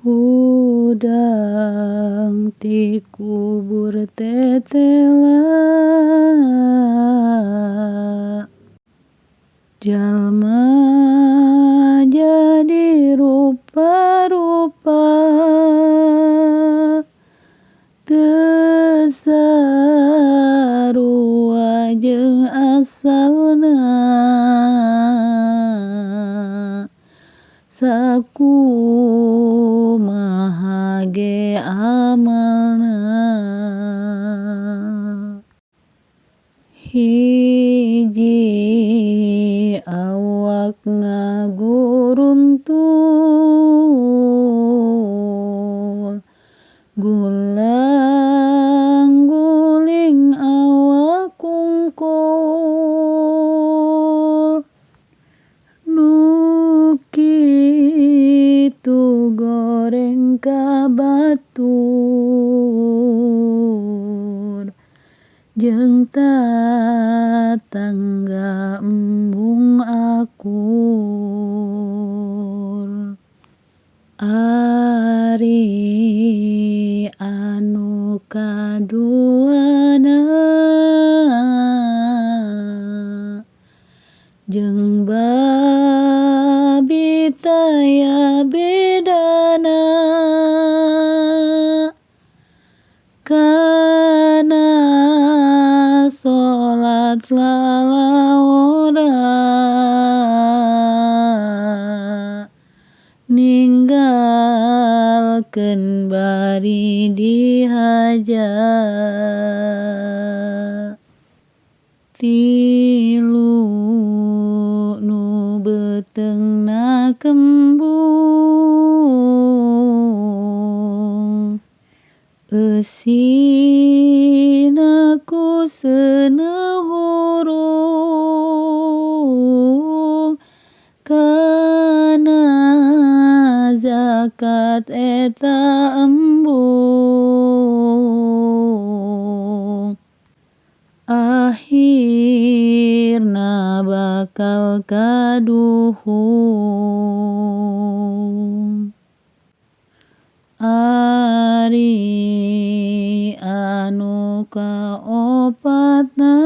Hudang ti kubur tetela jalma jadi rupa-rupa teu sarua jeung asalna sakumaha ge amalna. Hiji awak ngaguruntul gulang guling awak kungkul nu kitu goreng ka batur jeung tatangga embung akur. Ari anu kaduana jeung babi taya bedana kana salat lalawora ninggalkeun bari dihaja. Tilu nu beuteungna kembung eusina ku seuneu hurung kana zakat eta embung akhirna bakal kaduhung. Ari anu kaopatna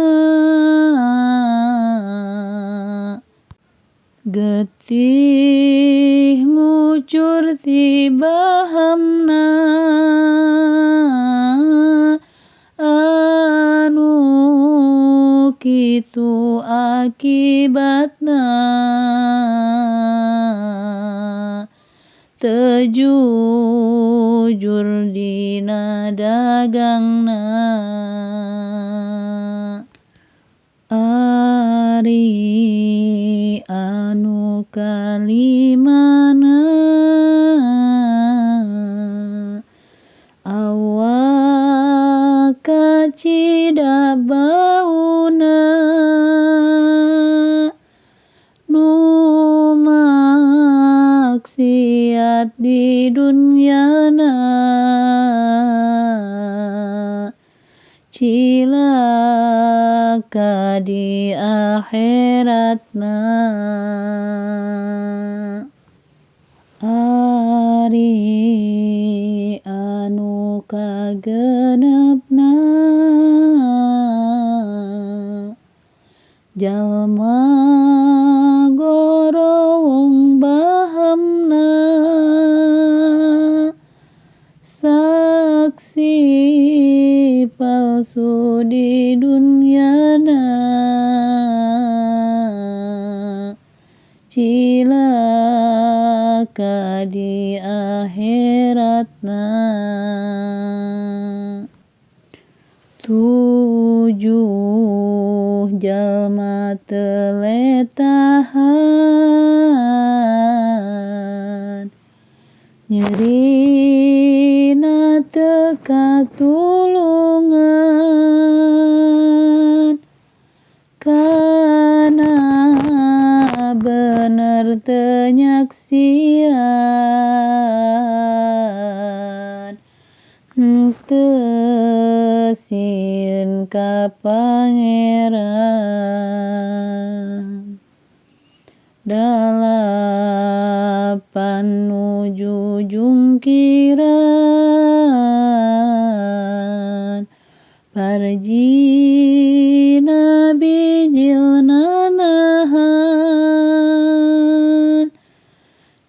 getih ngucur ti bahamna anu kitu akibatna teu jujur dina dagangna. Ari anu kalimana awak kacida bauna nu maksiat di dunyana cilaka di akhiratna. Ari anu kagenepna jalma gorowong bahamna saksi palsu di dunyana cilaka di akhiratna. 7 jalma teu letahan nyerina teu katulungan kana bener teu nyaksian henteu sieun ka Pangeran. 8 8 nuju jungkiran parjina bijil nanahan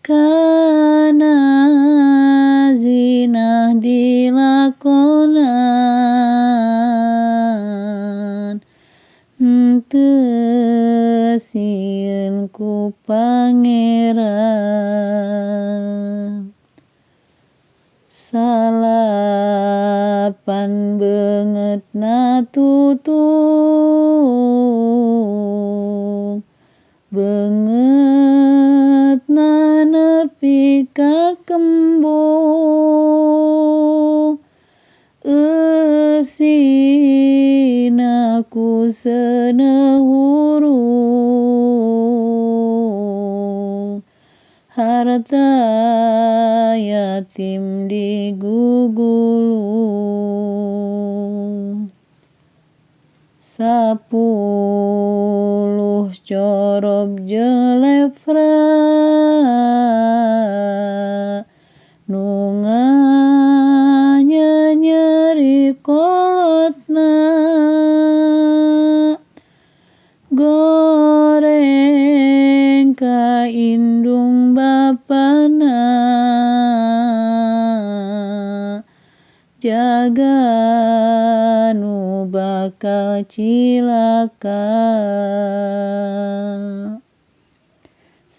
kana zinah dilakonan henteu sieun ku Pangeran. 9 beungeutna tutung beungeutna nepi ka kembung eusina ku seuneu hurung harta yatim digugulung. 10 corob jeung lefra nu nganyenyeri kolotna goreng ka indung bapana jaga nu bakal cilaka.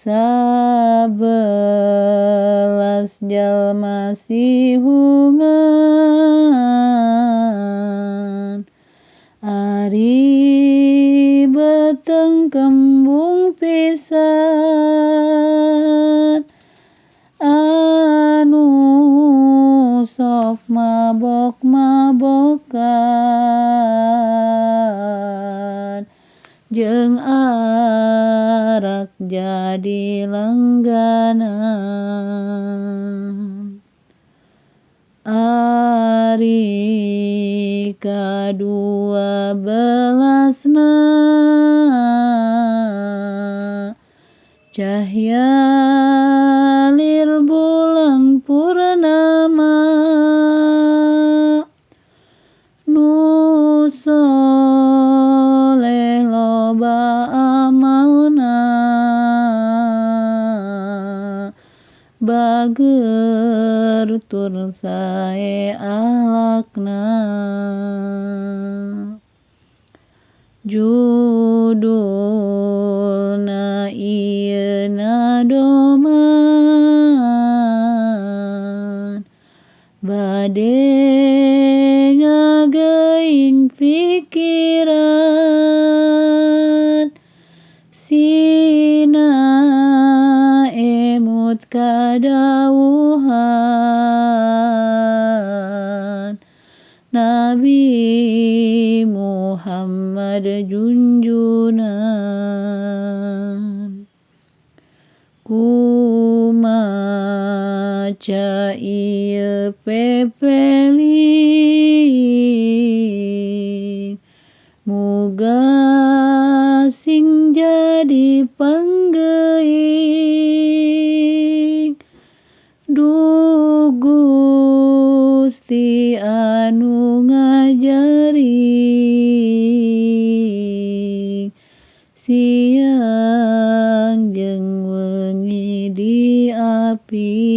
11 jalma sihungan ari beuteung kembung pisan anu sok mabok-mabokan jeung arak jadi langganan. Ari ka-12na cahya lir bulan purnama nu soleh loba amalna bager tur sae akhlakna. Judulna ieu nadoman bade ngageuing pikiran sina emut kadawuhan Nabi Muhammad junjunan. Kumaca ieu pepeling muga sing jadi panggeuing duh Gusti anu ngajaring siang jeung wengi diaping.